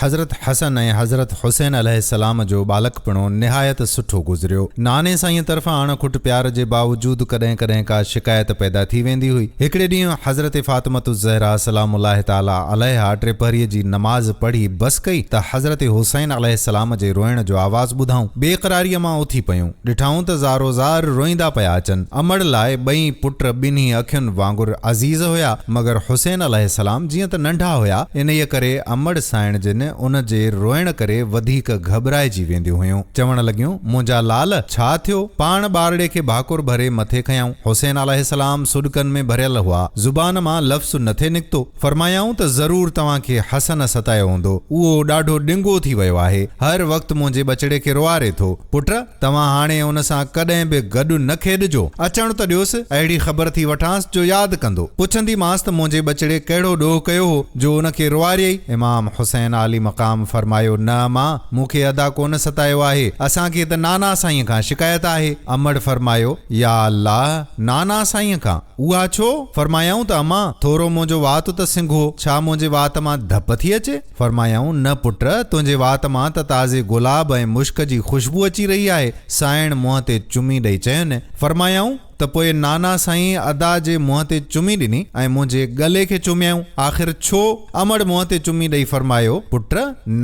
حضرت حسن ۽ حضرت حسين عليه السلام جو ٻالڪپڻو نهايت سٺو گذريو. ناني سائينء طرفان اڻ کٽ پيار جي باوجود ڪڏهن ڪڏهن ڪا شڪايت پيدا ٿي ويندي هئي. هڪڙي ڏينهن حضرت فاطمة الزهراء سلام الله تعالٰي عليها ٽيپهريء جي نماز پڙهي بس ڪئي ته حضرت حسين عليه السلام جي روئڻ جو آواز ٻڌائون. بي قراريء مان اٿي پيون. ڏٺائون ته زارو زار روئيندا پيا اچن. امڙ لاء ٻئي پٽ ٻنهي اکين وانگر عزيز هيا، مگر حسين عليه السلام جيئن ته ننڍا هيا، انهيء ڪري امڙ سائڻ جن ان جي روئڻ ڪري وڌيڪ گهٻرائجي وينديون هيون. چوڻ لڳيون، منهنجا لال! ڇا ٿيو؟ پاڻ ٻارڙي کي ڀاڪر ڀري مٿي کنيائون. حسين عليه السلام سڏڪن ۾ ڀريل هئا. زبان مان لفظ نه ٿي نڪتو. فرمايائون ته ضرور توهان کي حسن ستايو هوندو. اهو ڏاڍو ڏنگو ٿي ويو آهي. هر وقت منهنجي ٻچڙي کي روئاري ٿو. پٽ! توهان هاڻي ان سان ڪڏهن به گڏ نه کيڏجو. اچڻ ته ڏيوس، اهڙي خبر ٿي وٺانس جو ياد ڪندو. پڇنديمانس ته منهنجي ٻچڙي ڪهڙو ڏوهه ڪيو هو جو ان کي روئاريئي؟ امام حسين عالي مقام فرمايو، نه امان، مون کي ادا ڪونه ستايو آهي، اسان کي ته نانا سائينء کان شڪايت آهي. امڙ فرمايو، يا الله! نانا سائينء کان؟ اها ڇو؟ فرمايائون ته امان، ٿورو منهنجو وات ته سنگهو، ڇا منهنجي وات مان ڌپ ٿي اچي؟ فرمايائون، نه پٽ، تنهنجي وات مان ته تازي گلاب ۽ مشڪ جي خوشبو اچي رهي آهي. سائڻ منهن تي چمي ڏئي چين. فرمايائون، ته پوء نانا سائين ادا جي منهن تي چمي ڏني ۽ منهنجي ڳلي کي چميائون، آخر ڇو؟ امڙ منهن تي چمي ڏئي فرمايو، پٽ،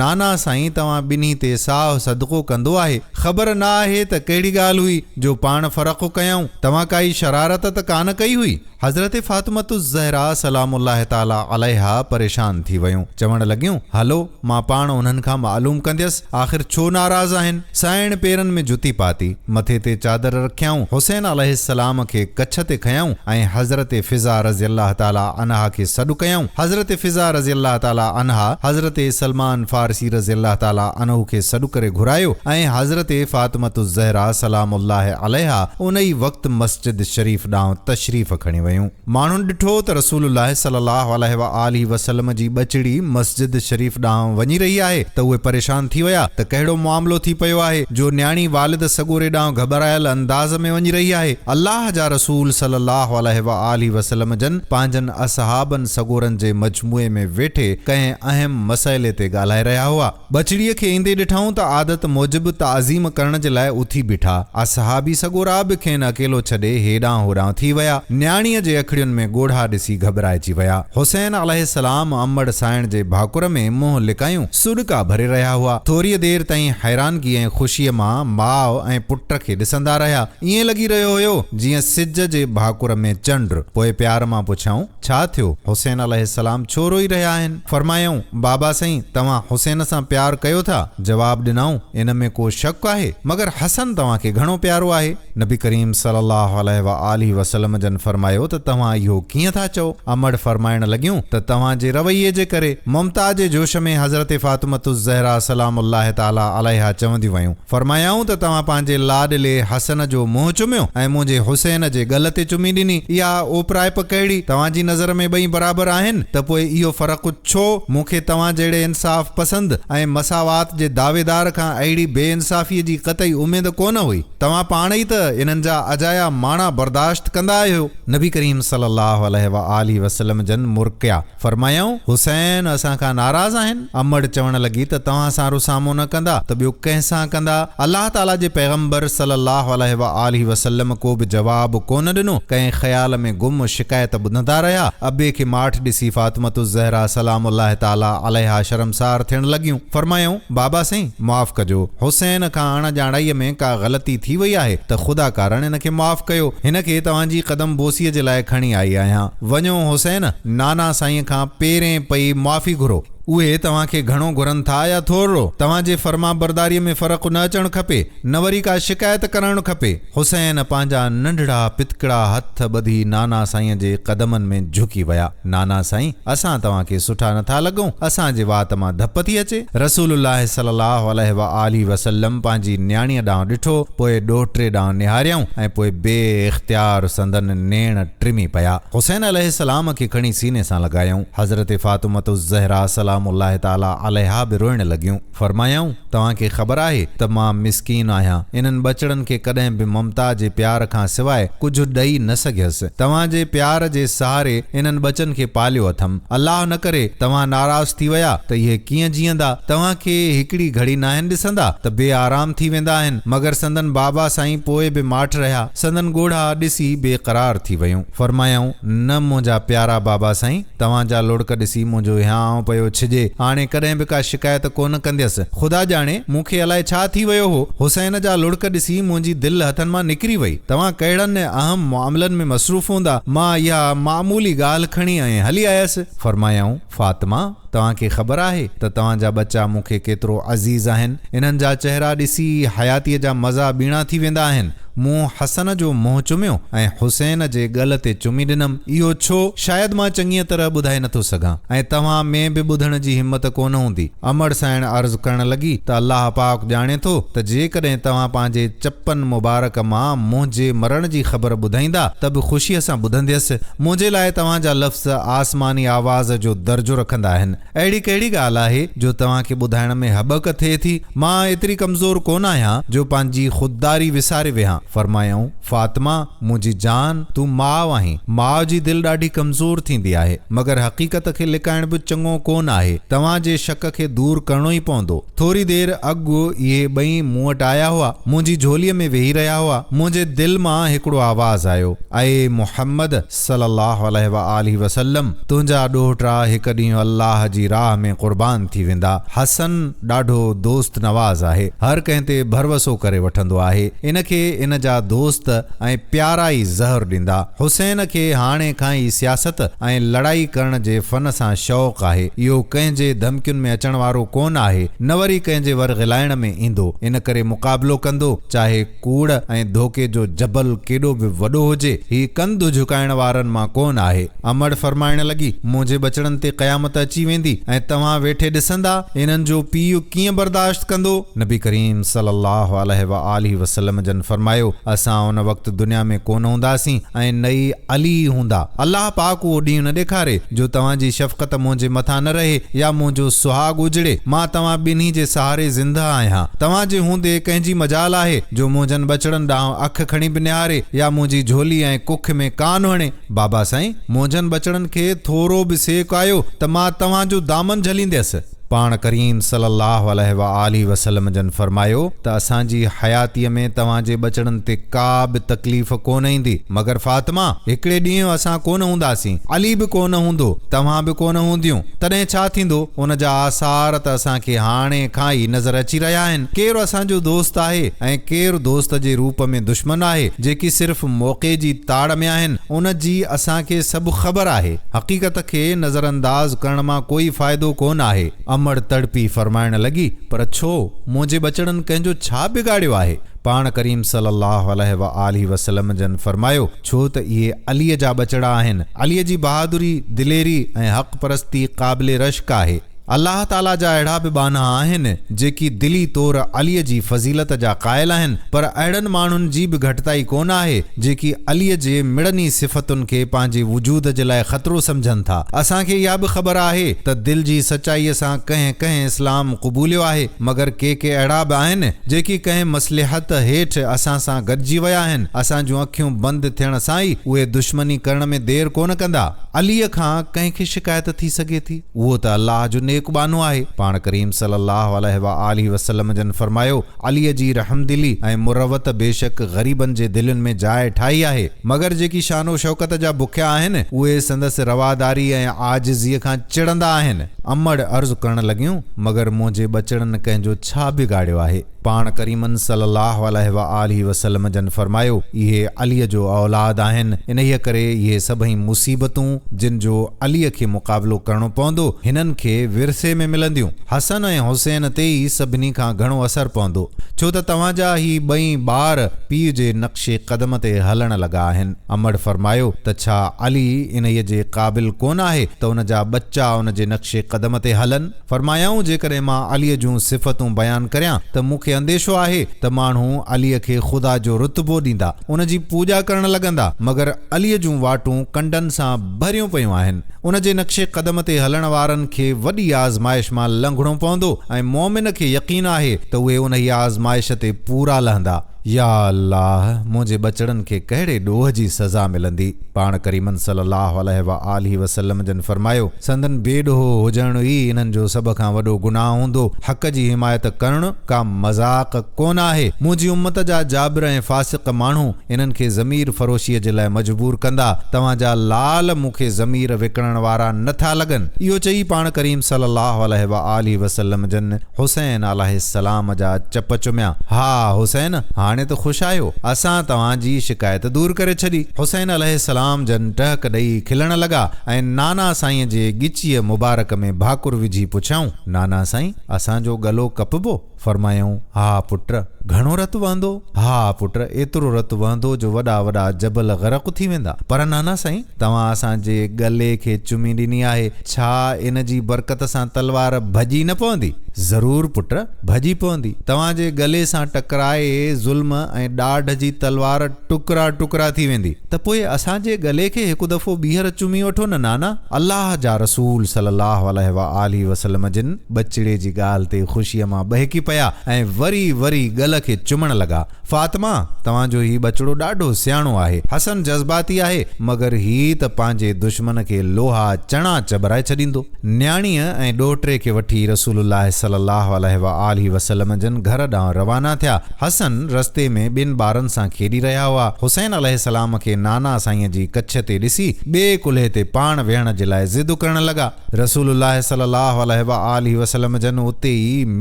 نانا سائين توهان ٻنهي تي ساهه صدقو ڪندو آهي، خبر نه آهي ته ڪهڙي ڳالهه هئي جو پاڻ فرق ڪيائون، توهان ڪائي شرارت ته ڪانه ڪئي هئي؟ حضرت فاطمة الزهراء سلام الله تعالٰي عليها پريشان ٿي ويون، چوڻ لڳيون، هلو، مان پاڻ انهن کان معلوم ڪنديس، آخر ڇو ناراض آهن؟ سائڻ پيرن ۾ جتي پاتي، مٿي تي چادر رکيائون، حسين عليه السلام کي ڪڇ تي کنيائون ۽ حضرت فضه رضي الله تعالٰي عنها کي سڏ ڪيائون. حضرت فضه رضي الله تعالٰي عنها حضرت سلمان فارسي رضي الله تعالٰي عنه کي سڏ ڪري گهرايو ۽ حضرت فاطمة الزهراء سلام الله عليها ان ئي وقت مسجد شريف ڏانهن تشريف کڻي ويون. ماڻهن ڏٺو ته رسول الله صلي الله عليه واٰله وسلم جي ٻچڙي مسجد شريف ڏانهن وڃي رهي آهي ته اهي پريشان ٿي ويا ته ڪهڙو معاملو ٿي پيو آهي جو نياڻي والد سڳوري ڏانهن گهٻرايل انداز ۾ وڃي رهي آهي. الله جا رسول صلي الله عليه واٰله وسلم جن پنهنجن اصحابن سڳورن جي مجموعي ۾ ويٺي ڪنهن اهم مسئلي تي ڳالهائي رهيا هئا. ٻچڙيء کي ايندي ڏٺائون ته عادت موجب تعظيم ڪرڻ جي لاء اٿي بيٺا. اصحابي سڳورا به کين اڪيلو ڇڏي هيڏانهن هوڏانهن ٿي ويا. نياڻيء جي اکڙين ۾ ڳوڙها ڏسي گهٻرائجي ويا. حسين عليه السلام امڙ سائڻ جي ڀاڪر ۾ منهن لڪايون سڏڪا ڀري رهيا هئا. ٿوريء دير تائين حيرانگي ۽ خوشيء مان ماء ۽ پٽ کي ڏسندا رهيا. ائين لڳي رهيو هيو جيئن سج جي ڀاڪر ۾ چنڊ. پوء پيار مان پڇيائون. ڇا ٿيو؟ حسين عليه السلام ڇو روئي رهيا آهن؟ فرمايائون، بابا سائين! توهان حسين سان پيار ڪيو ٿا؟ جواب ڏنائون، ان ۾ ڪو شڪ آهي؟ مگر حسن توهان کي گهڻو پيارو آهي. نبي ڪريم صلي الله عليه واٰله وسلم جن فرمايو ته توهان اهو ڪيئن ٿا چئو؟ امڙ فرمائڻ لڳيون ته توهان جي رويي جي ڪري. ممتا جي جوش ۾ حضرت فاطمة الزهراء سلام الله تعالٰي عليها چونديون ويون. فرمايائون ته توهان پنهنجي لاڏلي حسن جو منهن چميو ۽ منهنجي حسين جي ڳل تي چمي ڏني، اها اوپرائپ ڪهڙي؟ توهان جي نظر ۾ ٻئي برابر آهن ته پوء اهو فرق ڇو؟ مون کي توهان جهڙي انصاف پسند ۽ مساوات جي دعويدار کان اهڙي بي انصافيء جي قطعي اميد ڪونه هئي. توهان پاڻ ئي ته انهن جا اجايا ماڻا برداشت ڪندا آهيو. نبي ڪريم صلي الله عليه واٰله وسلم جن مرڪيا. فرمايائون، حسين اسان کان ناراض آهن؟ امڙ چوڻ لڳي ته توهان سان رسامو نه ڪندا ته ٻيو ڪنهن سان ڪندا؟ الله تعاليٰ جي پيغمبر صلّي الله عليه واٰله وسلّم ڪو به جواب ڪونه ڏنو، ڪنهن خيال ۾ گم شڪايت ٻڌندا رهيا، ابي کي ماٺ ڏسي فاطمة الزهراء سلام الله تعاليٰ عليها شرمسار ٿيڻ لڳيون، فرمايائون، بابا سائين! معاف ڪجو، حسين کان اڻ ڄاڻائيء ۾ ڪا غلطي ٿي وئي آهي ته خدا ڪارڻ هن کي معاف ڪيو، هن کي توهان جي قدم بوسيء جي لاء کڻي آئي آهيان. وڃو حسين! نانا سائينء کان پيرين پئي معافي گهرو. اهي توهان کي گهڻو گهرن ٿا يا ٿورڙو؟ توهان جي فرمانبرداريء ۾ فرق نه اچڻ کپي، نه وري ڪا شڪايت ڪرائڻ کپي. حسين پنهنجا ننڍڙا پتڪڙا هٿ ٻڌي نانا سائينء جي قدمن ۾ جهڪي ويا. نانا سائين! اسان توهان کي سٺا نٿا لڳون، اسان جي وات مان ڌپ ٿي اچي. رسول الله صلي الله عليه واٰله وسلم پنهنجي نياڻيء ڏانهن ڏٺو، پوء ڏوهٽي ڏانهن نهاريائون ۽ پوء بي اختيار سندن نيڻ ٽمي پيا. حسين عليه السلام کي کڻي سيني سان لڳايائون. حضرت فاطمة الزهراء سلام. سلام الله تعالٰي عليها به روئڻ لڳيون. فرمايائون، توهان کي خبر آهي ته مان مسڪين آهيان، انهن ٻچڙن کي ڪڏهن به ممتا جي پيار کان سواء ڪجهه ڏئي نه سگهيس. توهان جي پيار جي سهاري انهن ٻچن کي پاليو اٿم. الله نه ڪري توهان ناراض ٿي ويا ته اهي ڪيئن جيئندا؟ توهان کي هڪڙي گهڙي ناهن ڏسندا ته بي آرام ٿي ويندا آهن. مگر سندن بابا سائين پوء به ماٺ رهيا. سندن ڳوڙها ڏسي بي قرار ٿي ويون. فرمايائون، نه منهنجا پيارا بابا سائين! توهان جا لڙڪ ڏسي منهنجو هيانء پيو ڇڄي. هاڻي ڪڏهن به ڪا شڪايت ڪونه ڪنديس. خدا ڄاڻي، مون کي الائي ڇا ٿي ويو هو. حسين جا لڙڪ ڏسي منهنجي دل هٿن مان نڪري وئي. توهان ڪهڙن اهم معاملن ۾ مصروف هوندا. مان اها معمولي ڳالهه کڻي ۽ هلي آيس. فرمايائون، فاطمه! توهان کي خبر آهي ته توهان جا ٻچا مون کي ڪيترو عزيز آهن. انهن جا چهرا ڏسي ئي حياتيء جا مزا ٻيڻا ٿي ويندا آهن. مون حسن جو منهن چميو ۽ حسين جي ڳل تي چمي ڏنم. اهو ڇو؟ شايد مان چڱيء طرح ٻڌائي نٿو سگهان ۽ توهان ۾ به ٻڌڻ جي همت ڪونه هوندي. امڙ سائڻ عرض ڪرڻ لڳي ته الله پاڪ ڄاڻي ٿو ته جيڪڏهن توهان پنهنجي چپن مبارڪ مان منهنجي مرڻ جي خبر ٻڌائيندا ته به خوشيء سان ٻڌنديس. منهنجي لاء توهان جا لفظ آسماني آواز جو درجو رکندا آهن. اهڙي ڪهڙي ڳالهه آهي جو توهان کي ٻڌائڻ ۾ هٻڪ ٿئي ٿي؟ مان ايتري ڪمزور ڪونه آهيان جو پنهنجي خودداري وساري ويهان. فرمايائون، فاطمه! منهنجي جان! تون ماء آهين. ماء جي دل ڏاڍي ڪمزور ٿيندي آهي. مگر حقيقت کي لڪائڻ به چڱو ڪونه آهي. توهان جي شڪ کي دور ڪرڻو ئي پوندو. ٿوري دير اڳ اهي ٻئي مون وٽ آيا هئا. منهنجي جهوليء ۾ ويهي رهيا هئا. منهنجي دل مان هڪڙو آواز آيو، اي محمد! صلّي اللّٰه عليه واٰله وسلّم تنهنجا ڏوهٽا هڪ ڏينهن الله جي راهه ۾ قربان ٿي ويندا. حسن ڏاڍو دوست نواز آهي. هر ڪنهن تي ڀروسو ڪري وٺندو آهي. ان کي ان جا دوست ۽ پيارا ئي زهر ڏيندا. حسين کي هاڻي کان ئي سياست ۽ لڙائي ڪرڻ جي فن سان شوق آهي. اهو ڪنهن جي ڌمڪين ۾ اچڻ وارو ڪونه آهي. نه وري ڪنهن جي ورغلائڻ ۾ ايندو. ان ڪري مقابلو ڪندو، چاهي ڪوڙ ۽ ڌوڪي جو جبل ڪيڏو به وڏو هجي، هي ڪنڌ جهڪائڻ وارن مان ڪونه آهي. امڙ فرمائڻ لڳي، منهنجي ٻچڙن تي قيامت اچي ويندي ۽ توهان ويٺي ڏسندا، انهن جو پيء ڪيئن برداشت ڪندو؟ نبي ڪريم صلي الله عليه واٰله وسلم جن فرمايو، اسان ان وقت دنيا ۾ ڪونه هونداسين ۽ نه ئي علي ئي هوندا. الله پاڪ اهو ڏينهن نه ڏيکاري، جو توهان جي شفقت منهنجي مٿان نه رهي يا منهنجو سهاڳ اجڙي، مان توهان ٻنهي جي سهاري زندهه آهيان. توهان جي هوندي ڪنهن جي مجال آهي، جو منهنجن ٻچڙن ڏانهن اک کڻي به نهاري يا منهنجي جهولي ۽ ڪک ۾ ڪان هڻي. بابا سائين، منهنجن ٻچڙن کي ٿورو به سيڪ آيو ته مان توهان جو دامن جهلينديس. پاڻ ڪريم صلّي اللّٰه عليه واٰله وسلّم جن فرمايو ته اسان جي حياتيء ۾ توهان جي ٻچڙن تي ڪا به تڪليف ڪونه ايندي، مگر فاطمه! هڪڙي ڏينهن اسان ڪونه هونداسين، علي به ڪونه هوندو، توهان به ڪونه هونديون، تڏهن ڇا ٿيندو؟ ان جا آثار ته اسان کي هاڻي کان ئي نظر اچي رهيا آهن. ڪير اسان جو دوست آهي ۽ ڪير دوست جي روپ ۾ دشمن آهي، جيڪي صرف موقعي جي تاڙ ۾ آهن، ان جي اسان کي سڀ خبر آهي. حقيقت کي نظرانداز ڪرڻ مان ڪوئي فائدو ڪونه آهي. امڙ تڙپي فرمائڻ لڳي، پر ڇو؟ منهنجي ٻچڙن ڪنهن جو ڇا بگاڙيو آهي؟ پاڻ ڪريم صلي الله عليه واٰله وسلم جن فرمايو، ڇو ته اهي عليء جا ٻچڙا آهن. عليء جي بهادري، دليري ۽ حق پرستي قابل رشڪ آهي. الله تعاليٰ جا اهڙا به ٻانها آهن، جيڪي دلي طور عليء جي فضيلت جا قائل آهن، پر اهڙن ماڻهن جي به گهٽتائي ڪونه آهي، جيڪي عليء جي مڙني صفتن کي پنهنجي وجود جي لاء خطرو سمجهن ٿا. اسان کي اها به خبر آهي ته دل جي سچائيء سان ڪنهن ڪنهن اسلام قبوليو آهي، مگر ڪي ڪي اهڙا به آهن، جيڪي ڪنهن مصلحت هيٺ اسان سان گڏجي ويا آهن. اسان جون اکيون بند ٿيڻ سان ئي اهي دشمني ڪرڻ ۾ دير ڪونه ڪندا. عليء کان ڪنهن کي شڪايت ٿي سگهي ٿي؟ اهو ته الله جو نيڪ ٻانهو آهي. پاڻ ڪريم صلي الله عليه واٰله وسلم جن فرمايو، عليء جي رحمدلي ۽ مروت بيشڪ غريبن جي دلين ۾ جاء ٺاهي آهي، مگر جيڪي شان و شوڪت جا بکيا آهن، اهي سندس رواداري ۽ عاجزيء کان چڙندا آهن. امڙ عرض ڪرڻ لڳيون، مگر منهنجي ٻچڙن ڪنهن جو ڇا بگاڙيو آهي؟ پاڻ ڪريمن صلّي اللّٰه عليه واٰله وسلّم جن فرمايو، اهي عليء جو اولاد آهن، انهيء ڪري اهي سڀئي مصيبتون جن جو عليء کي مقابلو ڪرڻو پوندو، هنن کي ورثي ۾ ملنديون. حسن ۽ حسين تي ئي سڀني کان گهڻو اثر پوندو، ڇو ته توهان جا هي ٻئي ٻار پيء جي نقش قدم تي هلڻ لڳا آهن. امڙ فرمايو ته ڇا علي انهيء جي قابل ڪونه آهي ته ان جا ٻچا ان جي نقش قدم تي هلن؟ فرمايائون، جيڪڏهن مان عليء جون صفتون بيان ڪريان ته مون کي انديشو آهي ته ماڻهو عليء کي خدا جو رتبو ڏيندا، ان جي پوڄا ڪرڻ لڳندا، مگر عليء جون واٽون ڪنڊن سان ڀريون پيون آهن. ان جي نقش قدم تي هلڻ وارن کي وڏي آزمائش مان لنگهڻو پوندو ۽ مؤمن کي يقين آهي ته اهي انهيء آزمائش تي پورا لهندا. يا الله! منهنجي ٻچڙن کي ڪهڙي ڏوهه جي سزا ملندي؟ پاڻ ڪريمن صلّي اللّٰه عليه واٰله وسلّم جن فرمايو، سندن بي ڏوهو هجڻ ئي انهن جو سڀ کان وڏو گناهه هوندو، حق جي حمايت ڪرڻ ڪا مذاق ڪونه آهي، منهنجي امّت جا جابر ۽ فاسق ماڻهو انهن کي ضمير فروشيء جي لاء مجبور ڪندا، توهان جا لال مون کي ضمير وڪڻڻ وارا نه ٿا لڳن. اهو چئي پاڻ ڪريم صلّي اللّٰه عليه واٰله وسلّم جن حسين عليه السلام جا چپ چميا، ها حسين! هاڻي ته خوش آهيو؟ اسان توهان جي شڪايت دور ڪري ڇڏي. حسين عليه السلام جن ٽهڪ ڏئي کلڻ لڳا ۽ نانا سائين جي ڳچيء مبارڪ ۾ ڀاڪر وجهي پڇيائون، نانا سائين! اسان جو ڳلو ڪپبو؟ فرمايائون، ها پٽ! گهڻو رت وهندو؟ ها پٽ! ايترو رت وهندو جو وڏا وڏا جبل غرق ٿي ويندا. پر نانا سائين! توهان اسان جي ڳلي کي چمي ڏني آهي، ڇا ان جي برڪت سان تلوار ڀڄي نه پوندي؟ ضرور پٽ، ڀڄي پوندي. توهان جي ڳلي سان ٽڪرائي ظلم ۽ ڏاڍ جي تلوار ٽڪرا ٽڪرا ٿي ويندي. ته پوء اسان جي ڳلي کي هڪ دفعو ٻيهر چمي وٺو نه نانا. الله جا رسول صلي الله عليه واٰله وسلم جن ٻچڙي جي ڳالهه تي خوشيء مان ٻهڪي پيا ۽ وري وري ڳل کي چمڻ لڳا. فاطمه! توهان جو هي ٻچڙو ڏاڍو سياڻو آهي. حسن جذباتي آهي، مگر هي ته پنهنجي دشمن کي لوها چڻا چٻرائي ڇڏيندو. نياڻيء ۽ ڏوهٽي کي وٺي رسول الله صلي الله عليه واٰله وسلم جن گهر ڏانهن روانا ٿيا. حسن رستي ۾ ٻن ٻارن سان کيڏي رهيا هئا. حسين عليه السلام کي نانا سائينء جي ڪڇ تي ڏسي، ٻئي ڪلهي تي پاڻ ويهڻ جي لاء ضد ڪرڻ لڳا. رسول الله صلي الله عليه واٰله وسلم جن اتي ئي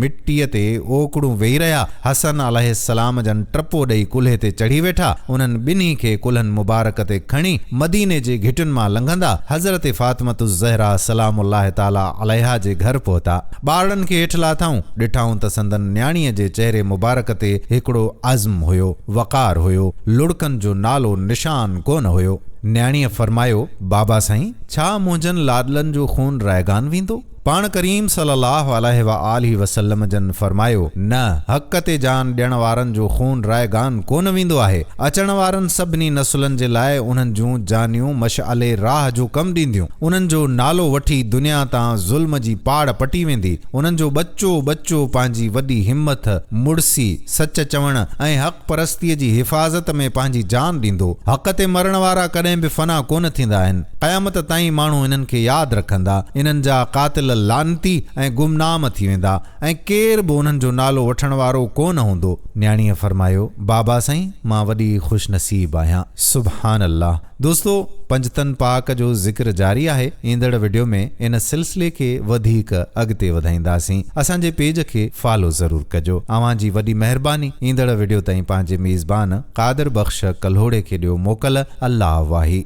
مٽيء تي اوڪڙون ويهي رهيا. حسن عليه السلام جن ٽپو ڏئي ڪلهي تي چڙهي ويٺا، انهن ٻنهي کي ڪلهن مبارڪ تي کڻي مديني جي گهٽين مان لنگهندا حضرت فاطمة الزهراء سلام الله تعالٰي عليها جي گهر پهتا. ٻارڙن کي هيٺ لاٿائون، ڏٺائون ته سندن نياڻيء جي چهري مبارڪ تي هڪڙو عزم هيو، وقار هيو، لڙڪن جو نالو نشان ڪونه هيو. نياڻيء فرمايو، بابا سائين! ڇا منهنجن لاڏلن جو خون رائگان ويندو؟ پاڻ ڪريم صلي الله عليه واٰله وسلم جن فرمايو، نه، حق تي جان ڏيڻ وارن جو خون رائگان ڪونه ويندو آهي، اچڻ وارن سڀني نسلن جي لاء انهن جون جانيون مشعل راهه جو ڪم ڏينديون، انهن جو نالو وٺي دنيا تان ظلم جي پاڙ پٽي ويندي، انهن جو ٻچو ٻچو پنهنجي وڏي همٿ، مڙسي، سچ چوڻ ۽ حق پرستيء جي حفاظت ۾ پنهنجي جان ڏيندو. حق تي مرڻ وارا ڪڏهن به فنا ڪونه ٿيندا آهن. قيامت تائين ماڻهو انهن کي ياد رکندا. انهن جا قاتل لعنتي ۽ گمنام ٿي ويندا ۽ ڪير به انهن جو نالو وٺڻ وارو ڪونه هوندو. نياڻيء فرمايو، بابا سائين! مان وڏي خوش نصيب آهيان. سبحان الله. دوستو پنجتن پاڪ جو ذڪر جاري آهي ايندڙ وڊيو ۾ ان سلسلي کي وڌيڪ اڳتي وڌائينداسين اسان جي پيج کي فالو ضرور ڪجو اوهان جي وڏي مهرباني ايندڙ وڊيو تائين پنهنجي ميزبان قادر بخش ڪلهوڙي کي ڏيو موڪل الله واهي.